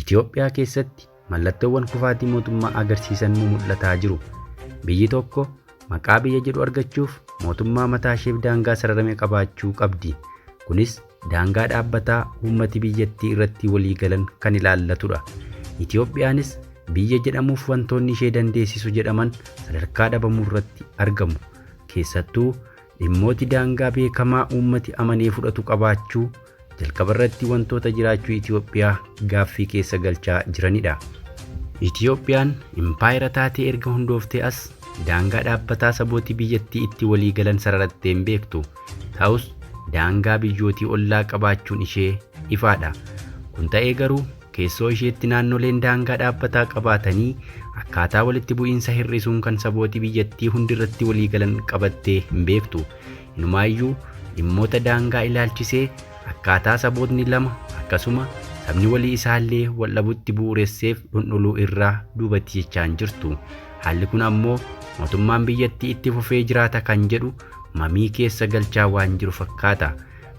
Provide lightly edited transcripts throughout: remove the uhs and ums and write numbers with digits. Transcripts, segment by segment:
Itoophiyaa keessatti mallattoowwan kufaatii mootummaa agarsiisan mul'ataa jiru. Biyyi tokko maqaa biyya jedhu argachuuf mootummaa mataa isheef daangaa sararame qabaachuu qabdi. Kunis daangaa dhaabbataa uummati biyyattii irratti walii galan kan ilaallatudha. Itoophiyaanis biyya jedhamuuf wantoonni ishee dandeessisu jedhaman sadarkaa dhabamuu irratti argamu. Keessattuu dhimmooti daangaa beekamaa uummati amanee fudhatu qabaachuu jalqaba irratti wantoota jiraachuu Itoophiyaa gaaffii keessa galchaa jiranidha. Itoophiyaan impaayera taatee erga hundooftee as daangaa dhaabbataa sabootii biyyattii itti walii galan sararattee hin beektu. Ta'us daangaa biyyootii ollaa qabaachuun ishee ifaadha. Kun ta'ee garuu keessoo isheetti naannoleen daangaa dhaabbataa qabaatanii akkaataa walitti bu'iinsa hir'isuun kan sabootii biyyattii hundirratti walii galan qabattee hin beektu. Inumaayyuu dhimmoota daangaa ilaalchisee akkaataa sabootni lama akkasuma sabni walii isaallee wal dhabutti bu'uuresseef dhundhuluu irraa duubatti jechaa hin jirtu. Haalli kun ammoo mootummaan biyyattii itti fufee jiraata kan jedhu mamii keessa galchaa waan jiru fakkaata.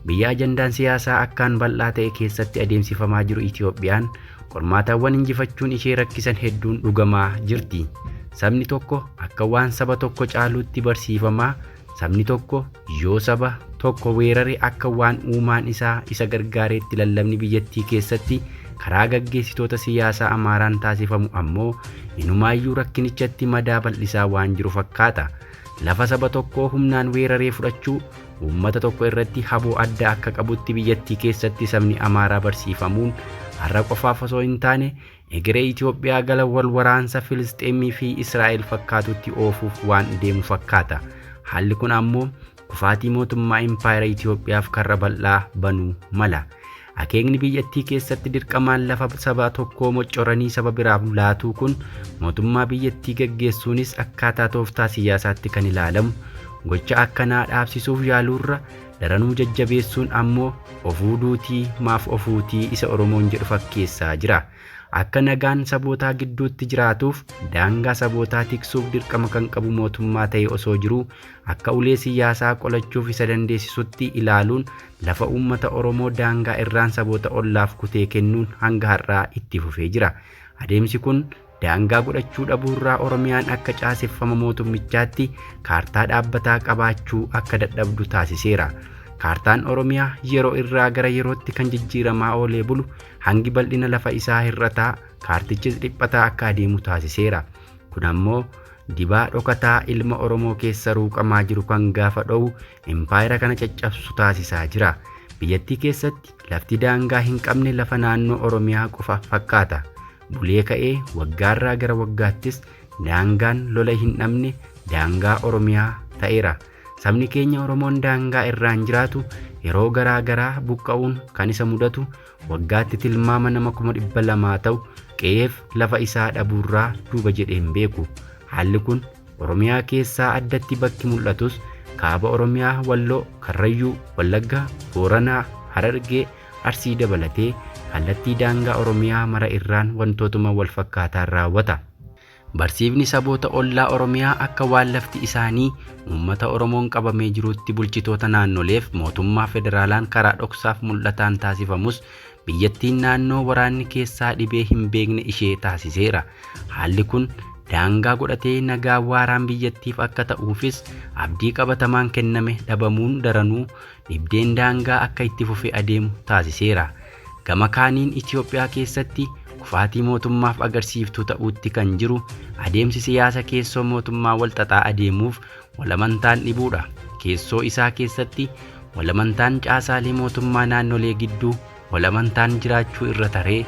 Biyya ajandaan siyaasaa akkaan bal'aa ta'e keessatti adeemsifamaa jiru Itoophiyaan qormaataawwan injifachuun ishee rakkisan hedduun dhugamaa jirti. Sabni tokko akka waan saba tokko caaluutti barsiifamaa, sabni tokko yoo saba tokko weerare akka waan uumaan isaa isa gargaareetti lallabni biyyattii keessatti karaa gaggeessitoota siyaasaa Amaaraan taasifamu ammoo inumaayyuu rakkinichatti madaa bal'isaa waan jiru fakkaata. Lafa saba tokkoo humnaan weeraree fudhachuu uummata tokko irratti haboo adda akka qabutti biyyattii keessatti sabni Amaaraa barsiifamuun har'a qofaaf osoo hin taane egeree Itoophiyaa gala wal waraansa Filisxeemii fi Israa'el fakkaatutti oofuuf waan deemu fakkaata. Haalli kun ammoo kufaatii mootummaa impaayera Itoophiyaaf karra bal'aa banuu mala. Akeekni biyyattii keessatti dirqamaan lafa saba tokkoo moccoranii saba biraaf laatuu kun mootummaa biyyattii gaggeessuunis akkaataa tooftaa siyaasaatti kan ilaalamu gocha akkanaa dhaabsisuuf yaaluurra daranuu jajjabeessuun ammoo ofuu duutii maaf ofuutii isa Oromoon jedhu fakkeessaa jira. Akka nagaan sabootaa gidduutti jiraatuuf daangaa sabootaa tiksuuf dirqama kan qabu mootummaa ta'e osoo jiruu akka ulee siyaasaa qolachuuf isa dandeessisutti ilaaluun lafa uummata Oromoo daangaa irraan saboota ollaaf kutee kennuun hanga har'aa itti fufee jira. Adeemsi kun daangaa godhachuu dhabuurraa Oromiyaan akka caaseffama mootummichaatti kaartaa dhaabbataa qabaachuu akka dadhabdu taasiseera. Kaartaan Oromiyaa yeroo irraa gara yerootti kan jijjiiramaa oolee bulu hangi bal'ina lafa isaa hir'ataa kaartichis dhiphataa akka adeemu taasiseera. Kun ammoo dibaa dhokataa ilma Oromoo keessa ruuqamaa jiru kan gaafa dho'u impaayera kana caccabsu taasisaa jira. Biyyattii keessatti lafti daangaa hin qabne lafa naannoo Oromiyaa qofa fakkaata. Bulee ka'ee waggaarraa gara waggaattis daangaan lola hin dhabne daangaa Oromiyaa ta'eera. Sabni keenya Oromoon daangaa irraan jiraatu yeroo garaa garaa buqqa'uun kan isa mudatu waggaatti tilmaama nama 200,000 ta'u qe'eef lafa isaa dhabuurraa duuba jedhee hin beeku. Haalli kun Oromiyaa keessaa addatti bakki mul'atus kaaba Oromiyaa Walloo, Karrayyuu, Wallagga, Booranaa, Harargee, Arsii dabalatee kallattii daangaa Oromiyaa mara irraan wantootuma wal fakkaataan raawwata. Barsiifni saboota ollaa Oromiyaa akka waan lafti isaanii uummata Oromoon qabamee jiruutti bulchitoota naannoleef mootummaa federaalaan karaa dhoksaaf mul'ataan taasifamus biyyattiin naannoo waraanni keessaa dhibee hin beekne ishee taasiseera. Haalli kun daangaa godhatee nagaa waaraan biyyattiif akka ta'uufis abdii qabatamaan kenname dhabamuun daranuu dhibdeen daangaa akka itti fufee adeemu taasiseera. Gama kaaniin Itoophiyaa keessatti kufaatii mootummaaf agarsiiftuu ta'uutti kan jiru adeemsi siyaasa keessoo mootummaa wal xaxaa adeemuuf walamantaan dhibuudha. Keessoo isaa keessatti walamantaan caasaalee mootummaa naannolee gidduu walamantaan jiraachuu irra taree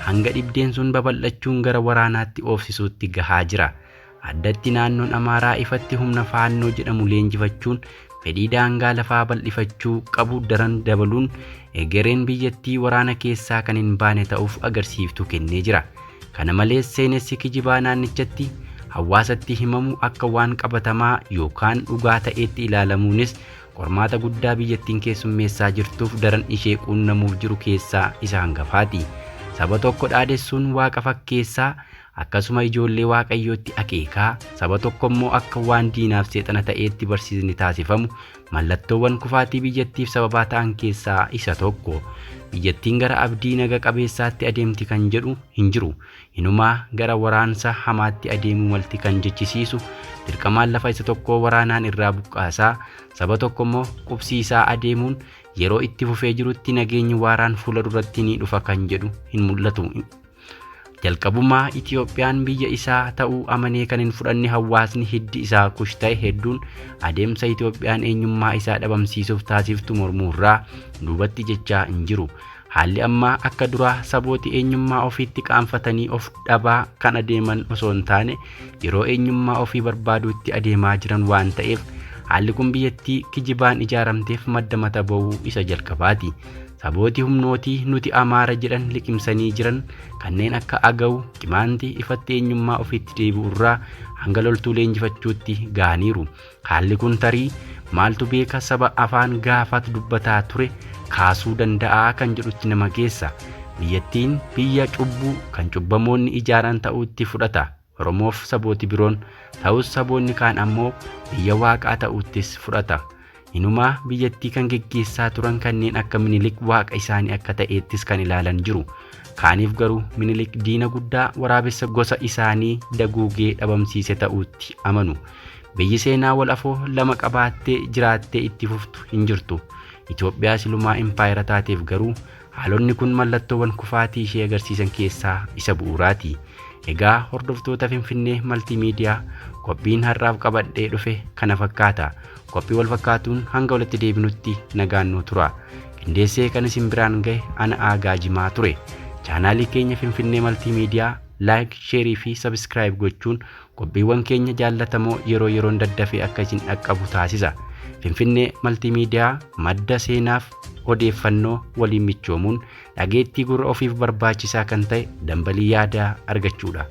hanga dhibdeen sun babal'achuun gara waraanaatti oofsisuutti gahaa jira. Addatti naannoon Amaaraa ifatti humna faannoo jedhamu leenjifachuun fedhii daangaa lafaa bal'ifachuu qabu daran dabaluun egereen biyyattii waraana keessaa kan hin baane ta'uuf agarsiiftuu kennee jira. Kana malees seenessi kijibaa naannichatti hawaasatti himamu akka waan qabatamaa yookaan dhugaa ta'eetti ilaalamuunis qormaata guddaa biyyattiin keessummeessaa jirtuuf daran ishee quunnamuuf jiru keessaa isa hangafaati. Saba tokko dhaadessuun waaqa fakkeessaa Akkasuma ijoollee Waaqayyootti akeekaa saba tokko immoo akka waan diinaaf seexana ta'eetti barsiisni taasifamu mallattoowwan kufaatii biyyattiif sababaa ta'an keessaa isa tokko. Biyyattiin gara abdii naga qabeessaatti adeemti kan jedhu hin jiru. Hinumaa gara waraansa hamaatti adeemuu malti kan jechisiisu dirqamaan lafa isa tokkoo waraanaan irraa buqqaasaa saba tokko immoo qubsiisaa adeemuun yeroo itti fufee jirutti nageenyi waaraan fuula duratti ni dhufa kan jedhu hin mul'atu. Jalqabumaa Itiyoophiyaan biyya isaa ta'uu amanee kan hin fudhanne hawaasni hiddi isaa kush ta'e hedduun adeemsa Itiyoophiyaan eenyummaa isaa dhabamsiisuuf taasiftu mormuurraa duubatti jechaa hin jiru. Haalli ammaa akka duraa sabooti eenyummaa ofiitti qaanfatanii of dhabaa kan adeeman osoo hin taane yeroo eenyummaa ofii barbaaduutti adeemaa jiran waan ta'eef haalli kun biyyattii kijibaan ijaaramteef madda mata ba'uu isa jalqabaati. Sabooti humnootii nuti Amaara jedhan liqimsanii jiran kanneen akka Agaw, Qimaanti ifatti eenyummaa ofiitti deebi'urraa hanga loltuu leenjifachuutti ga'aniiru. Haalli kun tarii maaltu beeka saba afaan gaafaatu dubbataa ture kaasuu danda'aa kan jedhutti nama geessa. Biyyattiin biyya cubbuu kan cubbamoonni ijaaran ta'uutti fudhata. Oromoof sabooti biroon ta'us saboonni kaan ammoo biyya waaqaa ta'uuttis fudhata. Hinumaa biyyattii kan geggeessaa turan kanneen akka Minilik waaqa isaanii akka ta'eettis kan ilaalan jiru. Kaaniif garuu Minilik diina guddaa waraabessa gosa isaanii daguugee dhabamsiise ta'uutti amanu. Biyyi seenaa wal afoo lama qabaattee jiraattee itti fuftu hin jirtu. Itoophiyaa silumaa impaayera taateef garuu haalonni kun mallattoowwan kufaatii ishee agarsiisan keessaa isa bu'uuraati. Egaa hordoftoota Finfinnee Maltiimiidiyaa qophiin har'aaf qabadhee dhufe kana fakkaata. Qophii wal fakkaatuun hanga walitti deebinutti nagaan nuu tura. Qindeessee kan isin biraan gahe ana Aagaa Jimaa ture. Chaanaalii keenya Finfinnee Maltiimiidiyaa like, sheerii fi subscribe gochuun qophiiwwan keenya jaallatamoo yeroo yeroon daddafee akka isin dhaqqabu taasisa. Finfinnee Maltiimiidiyaa madda seenaaf odeeffannoo waliin michoomuun dhageettii gurra ofiif barbaachisaa kan ta'e dambalii yaadaa argachuudha.